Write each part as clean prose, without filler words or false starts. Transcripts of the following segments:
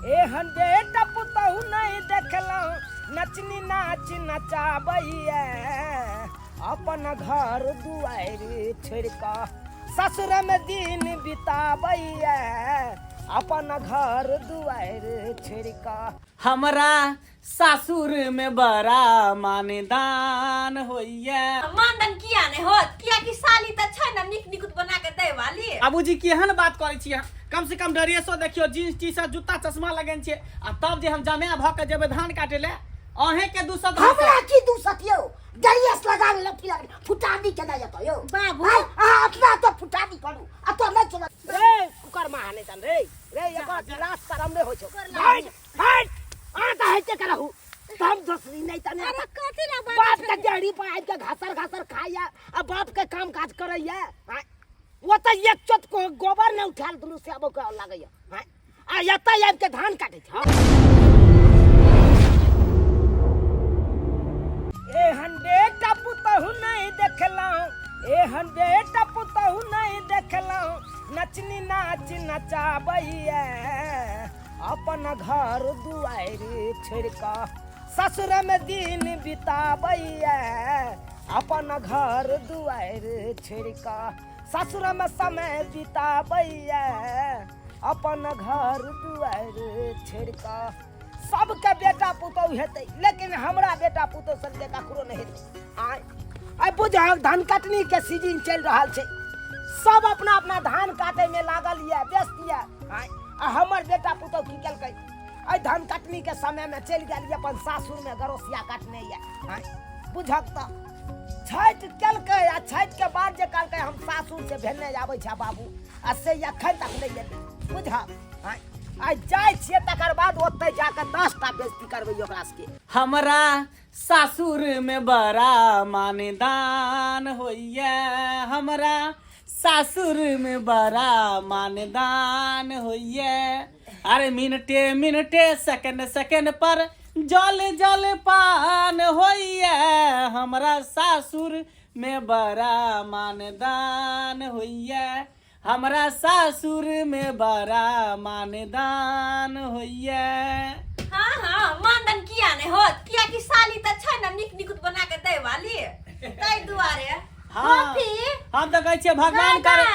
एहन बेटा पुतहु नहीं देखलहुँ, नचनी नाच नचाबैया। अपन घर दुआरि छोड़ि कऽ ससुर में दिन बिताबैया। अपन घर दुआरि छोड़ि कऽ। हमरा सासुर में बड़ा मानदान होइया। मानदान किया नहीं होत? किया कि साली त छै ना नीक निकुत बना के दै वाली। बाबूजी केहन बात करै छी अहाँ? कम से कम ड्रेसो देखियो, जींस टी शर्ट जूता चश्मा लगेने छियै, आ तब जे हम जमाए भऽ के जेबै धान काटे ले, अहें के दूसत हम हमरा की दूसत यौ? ड्रेस लगा ले, लफी लगा, फुटानी केना जेतौ यौ? बाबू। आइ, अहाँ अपना तो फुटानी करू, आ तो नहि चलत। रे कुकर माने तन रे रे, एकर लाज शरम नहि होइ छौ। हट हट, अहाँ तऽ हइते के रहू, तऽ हम दोसरी नहि तऽ नहि। अरे कथी ला बात? बाप के डेहरी पर आबि के घासर घासर खाइया आ बाप के काम काज करैया। आँय, ओतऽ एक चोट को गोबर नहि उठायल दुनू से आबो के लागैया। आँय, आ एतऽ आबि के धान काटै छै। एहन बेटा पुतहु नहि देखलहुँ, एहन बेटा पुतहु नहि देखलहुँ, नचनी नाच नचाबैया। अपन घर दुआरि छोड़ि कऽ ससुर में दिन बिताबैया। अपन घर दुआरि छोड़ि कऽ ससुर में समय बिताबैया। अपन घर दुआरि छोड़ि कऽ सबके बेटा पुतहु हेतै, लेकिन हमरा बेटा पुतहु सबके ककरो नहि हेतै। आइ आइ बुझहक धान कटनी के सीजन चलि रहल छै, सब अपना अपना धान काटे में लागल यऽ, व्यस्त यऽ। आइ आ हमर बेटा पुतहु की केलकै? एहि धान कटनी के समय में चलि गेल यऽ अपन सासुर में गरोसिया काटने यऽ। आइ बुझहक तऽ छठि केलकै, आ छठि के बाद जे कहलकै हम सासुर से भेने आबै छै बाबू, आ से एखन तक नहि एलै। बुझहक आइ आइ जाइ छियै, तकर बाद ओतहि जाकऽ 10टा बेइज्जती करबै ओकरा सबके। हमरा सासुर में बड़ा मानदान होइया, हमरा सासुर में बड़ा मानदान होइया। अरे मिनटे मिनटे सेकंड सेकंड पर जल जल पान होइया, हमरा सासुर में बड़ा मानदान होइया, हमरा सासुर में बड़ा मानदान होइया। हाँ हाँ, मानदान किया नहीं होत? किया कि साली त छै ना नीक निकुत बना के दै वाली, तै दुआरे। हाँ, कॉफी? हम तऽ कहै छियै भगवान करे।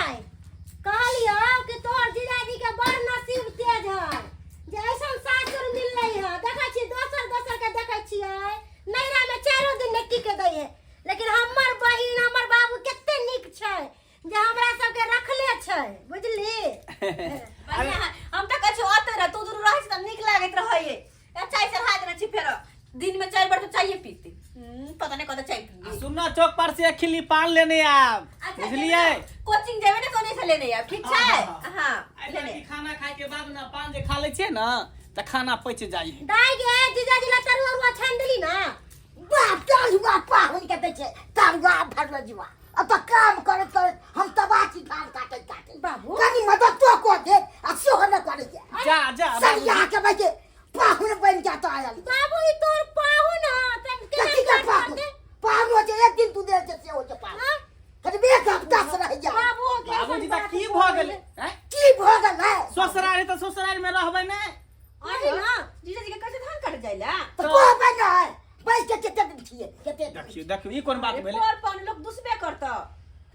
कहलियौ कि तोहर जीजाजी के बड़ नसीब तेज है जे ऐसन सासुर मिललै है। देखै छियै दोसर दोसर के देखै छियै नैहरा में चारो दिन नहि टिके दै है, लेकिन हमर बहिन हमर बाबू कते नीक छै जे हमरा सबके रखले छै, बुझली? बढ़िया है। हम तऽ कहै छियै ओतऽ रह, तू दुनू रहै छी तऽ नीक लागैत रहै। चाय चढ़ा देने छी, फेरो दिन में 4 बार तो चाय पीते। पता नहीं कत चाय पी। सुनना, चौक पर से एक खिल्ली पान लेने आब। अच्छा, बुझलियै? कोचिंग जेबै ने तो से लेने आब, ठीक छै? हाँ, हाँ, एहि लेने। लड़की खाना खाय के बाद ना पान जे खा लै छियै ना तऽ खाना पचि जाइ है। दाइ गे, जीजाजी ला तरुआ उरुआ छानि देली ना? बाप तरुआ पाहुन के दै छै, तरुआ भरलो जुआ। अब तो काम करैत करैत हम तबाह छी, धान काटैत काटैत। बाबू। कनी मदद तो कऽ दे आ सेहो नहि करै छै। जा जा। सरिया के बैठे पाहुन बनि के तो आयल। बाबू, ई तोर पाहुन ह त केना कथी के काट पाहुन? करतै? पाहुन हो छै एक दिन तू दे छै से हो छै पाहुन। हाँ? कनी एक हफ्ता से रहि जा। बाबू के बाबूजी ऐसन तऽ बात की भऽ गेलै? आँय? की भऽ गेलै? ससुरारि तऽ ससुरारि मे रहबै ने। अही ना। जीजाजी के कैसे धान काटे जाइला? तऽ कहबै नहि, बैस के कते दिन छियै, कते दिन? देखियौ देखियौ, ई कोन बात भेलै? पर पान लोग दुसबे करतौ।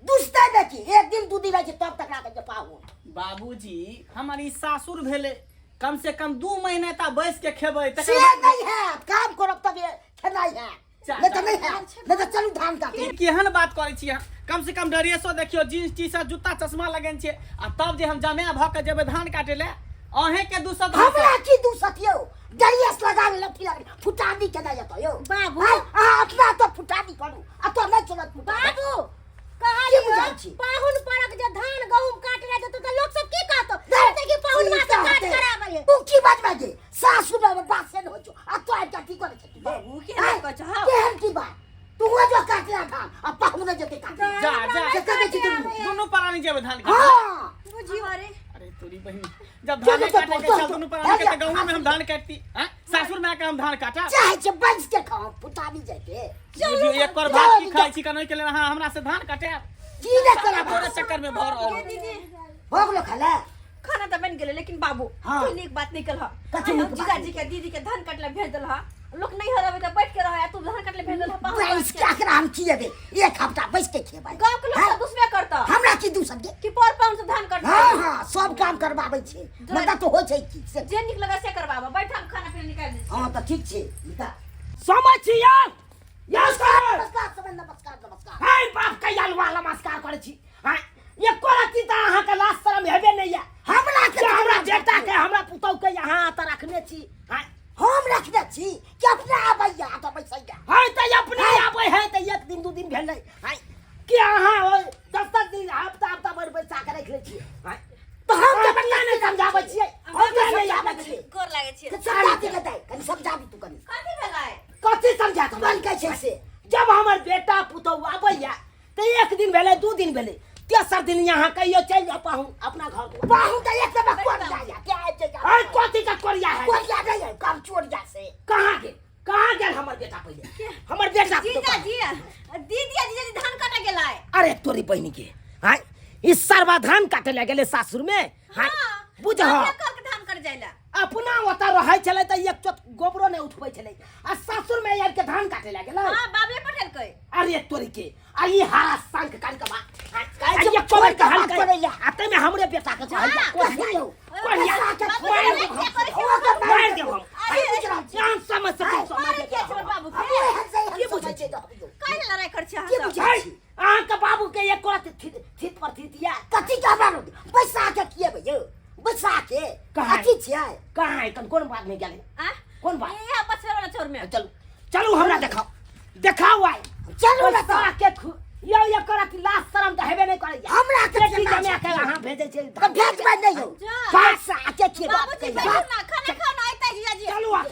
दुसतै नहि की, एक दिन दू दिन रहै छै तब तक राखै छै पाहुन। बाबूजी, हमर ई सासुर भेलै, कम से कम 2 महीना तक बैस के खेबै तकर से बाद। नहि हैत, काम करब तब खेनाइ हैत, जा, नहि तऽ जा। नहि हैत, नहि तऽ चलू धान काटू। ई केहन बात करै छी अहाँ? कम से कम ड्रेसो देखियौ, जींस टी शर्ट जूता चश्मा लगेने छियै, आ तब जे हम जमाए भऽ के जेबै धान काटे ले, अहें के दूसत हम। हमरा की दूसत यौ? ड्रेस लगा ले, लफी लगा, फुटानी केना जेतौ यौ? बाबू। आइ, अहाँ अपना तो फुटानी करू, आ तो नहि चलत फुटानी। बाबू की कहलियौ बुझाइ छी? पाहुन परक जे धान गहूम काट रहे जेतौ तऽ लोक सब की कहतौ? कहतै कि पाहुन की माँ से काट कहतै? कराबै है। तू की बजबै गे? सासु में बात से नहि होइ छौ, आ तो आबि कऽ की करै छौ? बाबू, के आँय? कहै छौ? हँ। केहन की बात? तू जो काटला धान आ पाहुन जेतै काटे। जा जा। से कहै छी दुनू। दुनू प्राणी जेबै धान काटे। हाँ। बुझियो अरे। अरे तोरी बहिन, जब चल, धान चल, काटे के चल, छल चल, दुनू प्राणी के चल, तऽ गाँवे में हम धान काटती। हैं? सासुर में आके हम धान काटा? चाहे छै बंस के खाओ, फुटानी जाके। बुझियो एक पर भात की खाइ छी कनई के लेल अहाँ हमरा से धान काटे। की ने करब? तोरे चक्कर में भर गे दीदी। भऽ गेलो खाला? खाना तऽ बनि गेलै लेकिन बाबू हाँ। कोई नीक बात निकल ह कथी नीक बात? जीजाजी के दीदी के धान काटले भेज देल ह लोक नहीं हरबे तऽ बैठ के रह तू धान काटले भेज देल ह पाहुन बैस के एकरा हम खिएबै एक हफ्ता बैस के खेबै गांव के लोग हाँ? सब दुसबे करता हमरा की दूसर के कि पर पाहुन से धान काट हाँ हाँ सब काम करबाबै छै मतलब तो होइ छै की से जे नीक लगे से करबाबा बैठ हम खाना पीना निकाल दै हाँ तऽ ठीक छै निकाल समझ छी यार नमस्कार नमस्कार सब नमस्कार नमस्कार हाय बाप के अलुआ नमस्कार करै छी हाँ एको रत्ती तऽ अहाँके लाज शरम हेबे नहि यऽ हमरा के जे हमरा बेटा के हमरा पुतहु के यहाँ तऽ रखने छी हाँ हम रखने छी कि अपने आबैया तऽ बैसैया हाँ तऽ अपने आबै है तऽ एक दिन दू दिन भेलै हाँ कि अहाँ ओहि दस दस दिन हफ्ता हफ्ता भरि बैसा के राखि लै छियै हाँ तऽ हम हम तऽ नहि समझाबै छियै हम तऽ नहि आबै छियै गोर लागै छियै समझा दे के कनि समझाबी तू कनि कथी भेलै कथी समझा कोन कहै छै से जब हमर बेटा पुतहु आबैया तऽ एक दिन भेलै दू दिन भेलै तेसर दिन यहाँ कहियो चलि जाउ पाहुन अपना घर दुआर। पाहुन तऽ एक दफा कोन जाया के आबि जाइया अरे कथी का कोरिया है कोरिया नहीं है काम चोरिया से कहाँ गेल कहाँ गेल हमर बेटा पहिले हमर बेटा पुतहु कहाँ? जीजाजी दीदी आ जीजाजी धान काटे गेलै अरे तोरी बहिनी के हाँ ई सरवा धान काटे लए गेलै सासुर में हाँ बुझ कल के धान कट जाइला अपना ओतऽ रहै छलै तऽ एक चोट गोबरो नहि उठबै छलै आ सासुर में आबि के धान काटे लए गेलै हां बाबे पठेलकै अरे तोरी के आ ई हारा शंख कान के बात काहे आ जे ये कोबर के छोड़ के हल बात के करैया। आ ताहिमे हमरे बेटा के कहल जा, कोढ़िया कोढ़िया बाबू, मारि बाबू, देब हम। बाबू, बाबू, मारि देब हम अरे, जान समझ से तू समझ मारे किया छै बाबू हम के एहन से एहन की बुझै समझ छै दहबियौ। काहे लड़ाई कर छी अहाँ की सब बुझै है छी अहाँके बाबू के एक रति थित थित पर थित या कथी के हमरा रोटी बैसा के खिएबै यौ बैसा के कहाँ? अथी छियै कहाँ है तन कोन बात में गेलै आ कोन बात यहाँ पछड़ वाला चोर में चलू चलू हमरा देखाओ देखाओ आइ चलू ने पैसा तऽ के खु यौ एकर अथी लाज शरम तऽ हेबे नहि करैया हमरा के बेटी केना जमा के छै? अहाँ भेजै छै तऽ भेजबै नहि यौ जा। पैसा के खिएबै बाबूजी बैठू ना खाना खाओ ना आइता जीजाजी चलू आ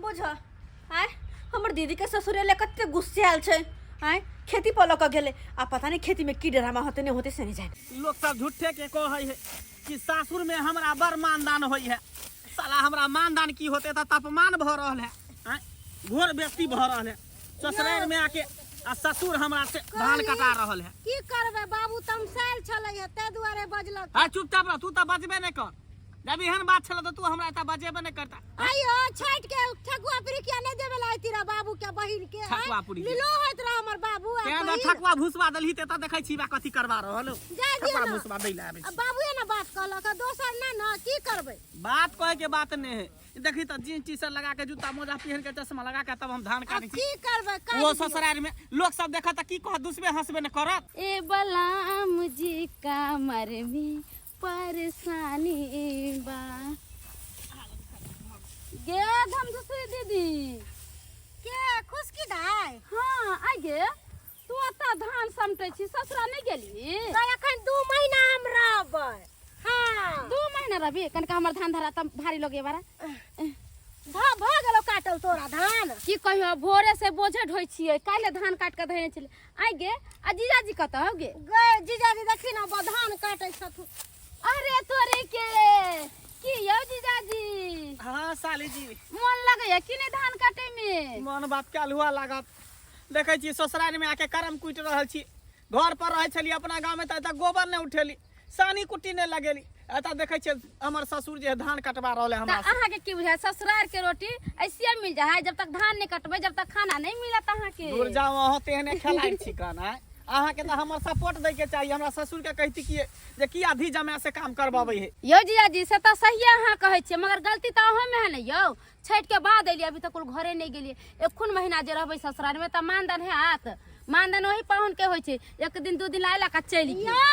बुझ आय हमर दीदी के ससुरेले कते गुस्से आयल छै आय खेती पर लऽ कऽ गेलै आ पता नहि खेती में की ड्रामा होते नहि होते से नहि जाने लोक सब झूठे के कहै है कि सासुर में हमरा बड़ मानदान होइ है साला हमरा मानदान की होते तऽ तापमान भऽ रहल है आँय? घोर व्यक्ति भऽ रहल है ससुरारि में आके आ ससुर हमरा से धान कटा रहल है की करबै बाबू तमसायल छलै हे ताहि दुआरे बजलक आ चुपचाप रह तू तऽ बजबे नहि कर जब एहन बात छल तऽ तू हमरा एतऽ बजेबे नहि करता आइयो छठि के ठकुआ पिरिकिया नहि देबे ला आइती रह बाबू के बहिन के आँय? ठकुआ पुरिकिया। लीलो होइत रह हमर बाबू आ तें बहिन। ठकुआ भूसवा देलही तऽ एतऽ देखै छी बा कथी करवा रहल हो। जाय दियौ ठकुआ ने। भूसवा दै लए आबै आ छी बाबूए ने बात कहलक आ दोसर ना ने की करबै बात कहे के बात नहीं है देखी तऽ जींस टी शर्ट लगा के जूता मोजा पहन के चश्मा लगा के तब हम धान आब काटै छी की करबै काटि वो दियौ। ससुराल में लोग सब देखत तऽ की कहत दुसबे हंसबे ने करत ए बलाम जी कमर में परेशानी बा गे हम दूसरी दीदी के खुशकी दाइ हाँ आ गे तू ओतऽ धान समटै छी ससुरा नहि गेली तऽ एखन 2 महीना हम रहबै हाँ 2 महीना रहबी कनिका हमर धान धरा तब भारी लगे बारा भ भऽ गेलौ काटल तोरा धान की कहियो भोरे से बोझे ढोइ छियै काल्हि धान काटि कऽ धयने छलियै आइ गे आ जीजाजी कतऽ हौ गे गे जीजाजी देखी ने धान काटै छथुन अरे तोरे के की यौ जीजाजी हाँ साली जी मन लगैया कि नहि धान काटे में मन बाप के अल्हुआ लागत देखै छी ससुराल में आके करम कुटि रहल छी घर पर रहै छली अपना गाँव में तऽ एतऽ गोबर नहि उठेली सानी कुट्टी नहि लगेली एतऽ देखै छियै हमर ससुर जे धान कटवा रहल है तऽ हमरा से। अहाँके की बुझाय ससुराल के रोटी ऐसे मिल जाय है जब तक धान नहीं कटबै जब तक खाना नहीं मिलत अहाँके दूर जाओ अहाँ तेहने खेलाइ छी कन आँय अहाँके तऽ हमर सपोर्ट दैके चाही हमरा ससुरके कहती कि जे की आधी जमा से काम करबाबै है यौ जीजाजी से तऽ सहिए अहाँ कहै छियै मगर गलती तऽ अहूँमे है ने यौ छठि के बाद एलियै अभी तक कुल घरे नहि गेलियै एखन महीना जे रहबै ससुराल में तऽ मानदान हैत मानदान ओही पाहुन के होइ छै एक दिन दू दिन आयलक आ चलि गेल यौ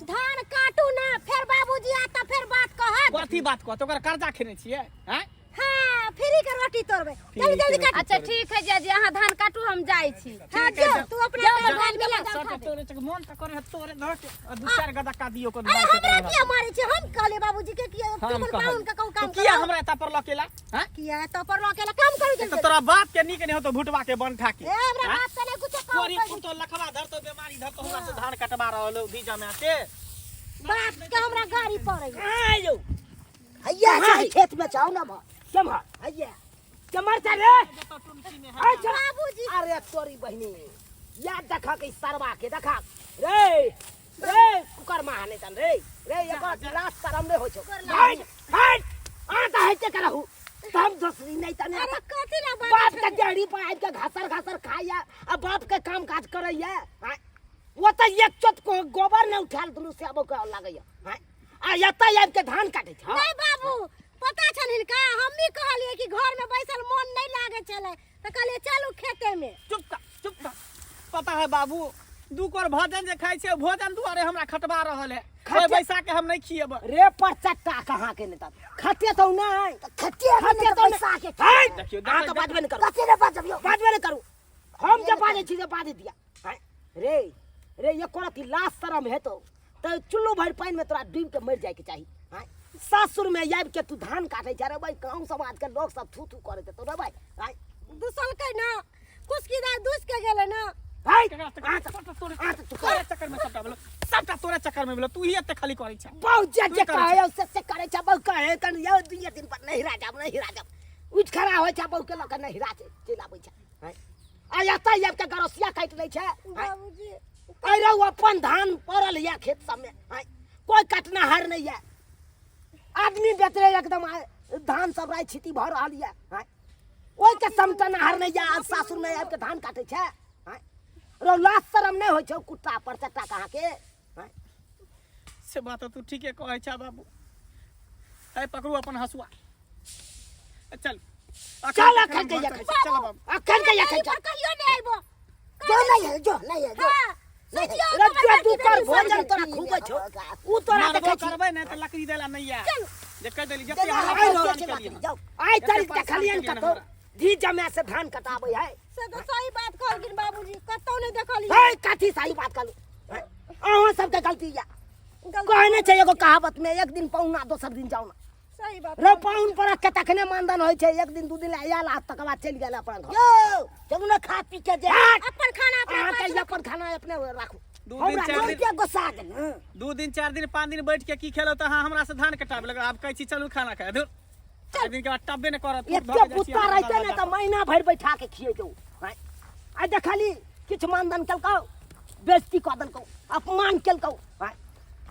धान काटू ना फेर बाबूजी आता फेर बात कहत कथी बात कहत ओकर कर्जा खेने छियै आँय हाँ फ्री के रोटी तोड़बै जल्दी जल्दी काट अच्छा ठीक है जीजाजी अहाँ धान काटू हम जाइ छी हाँ जो तू अपना जाओ, धान धान मिला मिला। सट तोरे चक मन त करे तोरे धर के आ दू चार गदा का दियो को अरे हमरा किया मारे छै हम कहले बाबूजी के किया तू हम अपन पाहुन के कहू काम तू किया हमरा एता पर लकेला हां किया तो पर लकेला काम करू तो जल्दी तोरा बाप के नीक नहीं होतो भुटवा के बन ठा के ए हमरा बाप से नहीं कुछ काम कोरी पुतो लखवा धर तो बीमारी धर तो हमरा से धान कटवा रहल हो दी जमा के बाप के हमरा गाड़ी पड़ै कहाँ यौ हैया छै खेत में जाओ ना भा केम्हर हैया केम्हर छै रे अच्छा बाबूजी अरे तोरी बहिनी याद देखा के सरवा के देखा रे रे कुकर मा हाने तन रे रे एकर लाज शरम नहि होइ छौ। हट हट, आ त हटे के रहू तब दोसरी नहीं तने। अरे कथी ला बाप के डेढ़ी पर आबि के घासर घासर खाइया आ बाप के काम काज करैया। आँय, ओ तऽ एक चोट को गोबर नहि उठायल दुनू से आबो के लागैया। आँय, आ एतऽ आबि के धान काटै छै। नहीं बाबू, पता छन हिनका, हमही कहलिए कि घर में बैसल मन नहीं लागे छले, त कहलिए चलू खेते में। चुप कर चुप कर। पता है बाबू, दू कोर भोजन जे खाइ छै, भोजन दुआरे हमरा खटबा रहल है। ओहि बैसा के हम नहीं खिएब। रे पर चट्टा कहाँ के नेता खटे तो नहीं, खटे खटे तो बैसा के नहीं। देखियो, अहाँ तो बाजबे नहीं करू। कथी रे बाजबियो? बाजबे नहीं करू, हम जे बाजै छी जे बाजै दिया। आँय, रे रे ये कोरती लाज शरम हेतौ तऽ चुल्लू भरि पानि में तोरा डूबि के मरि जायके चाही। आँय, सासुर में आबि के तू धान काटै छै रे भाई, गाँव समाज के लोग सब थू थू करैत हेतौ रे भाई। आँय, दुसलकै ना कुसकी दाइ, दुस के गेलै ना। हाय, केकरा से- अहाँ तऽ- सबटा तोरे अहाँ तऽ चुप तोरे चक्कर में सबटा भेलो, सबटा तोरे चक्कर में भेलो, तू ही एते खाली करै छै। बहुत जे जे तू करै कहै से से करै छै। बहु कहै कन यौ दुइये दिन पर नहिरा जाब, नहिरा जाब, उठि खड़ा होइ छै, बहु के लऽ कऽ नहिरा चलि आबै छै। आँय, आ एतऽ आबि कऽ गरसिया काटि लै छै। आँय, बाबूजी अरे रौ अपन धान पड़ल यऽ खेत सबमे। आँय, कोइ कटनाहार नहि यऽ, आदमी बेचरे एकदम धान सब राइ छिती भऽ रहल यऽ। आँय, ओहिके समटनहार नहि यऽ, सासुर मे आबि कऽ धान काटै छै। आँय, रौ लाज शरम नहि होइ छौ कुत्ता पर चट्टा कहाँ के? आँय, से बात तू ठीके कहै छ बाबू। है पकड़ू अपन हसुआ, चल चल अखन के चल चल बाबू, अखन के अखन पर कहियो नहीं आइबो। जो नहीं है, जो नहीं है, जो हां सोचियो। रे जो तू कर भोजन तोरा खूबै छौ, उ तोरा मारबो देखै छी। करबै नहि तऽ लकड़ी देला नहि आय जे कहि देली जते देला हमरा आइ परेशान रहल छै केलियै। लकड़ी, जाउ। आइ तारीख एते परेशान देखलियनि केलियै कतौ हमरा। धी जमा से धान कटाबै है। से तो सही बात कहलखिन बाबूजी, कतौ नहीं देखलियै। हे कथी सही बात कहलू? अहाँ सबके गलती या कहने छै एगो कहावत में, एक दिन पहुना दोसर दिन जाउ ना। सही बात रे पाहुन पर के तखने मानदान होइ छै, एक दिन दू दिन आयल आ तकर बाद चलि गेल अपना घर। यौ चलू ने खा पी के जे हट! अपन खाना अपना अहाँके पास अपन खाना अपने राखू। दू दिन हमरा चारि दिन के गोसा गेल। 2 दिन 4 दिन 5 दिन बैठ के की खेलौ तऽ अहाँ हमरा से धान कटाबे लगल। आब कहै छी चलू खाना खाए, धुर, 4 दिन के बाद टब्बे ने करत। एते कुत्ता रहते ने तऽ महीना भरि बैठा के खिएतौ। आइ देखली किछु मानदान केलकौ, बेइज्जती कऽ देलकौ, अपमान केलकौ। आँय,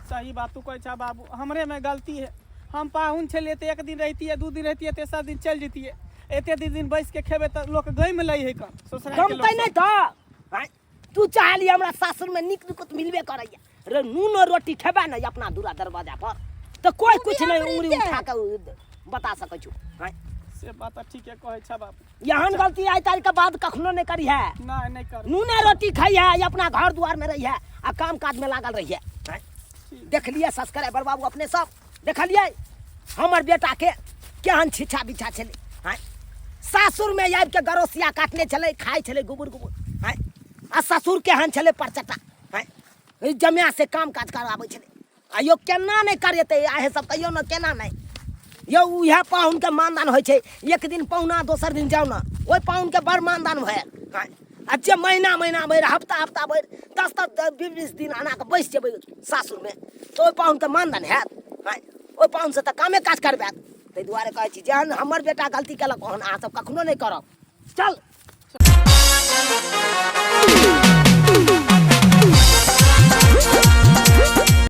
सही बात तू कहै छा बाबू, हमरे में गलती है। हम पाहुन छलियै तऽ एक दिन रहितियै, 2 दिन रहितियै, तेसर दिन चलि जैतियै। एते दिन दिन बैस के खेबै तऽ लोक गमि लै है कन ससुराल के लोक गमतै नहि तऽ। आँय, तू चाहली हमरा सासुर में नीक निकुत मिलबे करैया रे, नून और रोटी खेबे ने अपना दूरा दरवाजा पर तऽ कोई कुछ नहीं उंगली उठा के बता सकै छौ। आँय, से बात तऽ ठीके कहै छा बाबू। एहन गलती आइ तारीख के बाद कखनो नहीं करी है। नहीं नहीं कर। नूने रोटी खाई है, अपना घर द्वार में रही है आ काम काज में लागल रही है। आँय, देखलिए सब्सक्राइबर बाबू अपने सब देखलिए हमर बेटा के केहन छिछा बिछा छलै। आँय, सासुर में आबि के गरोसिया काटने छलै, खाइ छलै गुबुर गुबुर। आँय, आ ससुर केहन छलै परचटा। आँय, जमिया से काम काज कराबै छलै। आ यौ केना नहि करेतै आहे सब कहियौ ने, केना नहि यौ? उएह पाहुनके मानदान होइ छै, एक दिन पहुना दोसर दिन जाउ ने, ओहि पाहुनके बड़ मानदान भेल। आँय, आ जे महीना महीना भरि, हफ्ता हफ्ता भरि, 10 10 20 20 दिन आना कऽ बैस जेबै सासुरमे तऽ ओहि पाहुनके मानदान हैत? आँय, ओहि पाहुनसँ तऽ कामे काज करबायत। ताहि दुआरे कहै छी, जेहन हमर बेटा गलती केलक ओहन अहाँ सब कखनो नहि करब। चल।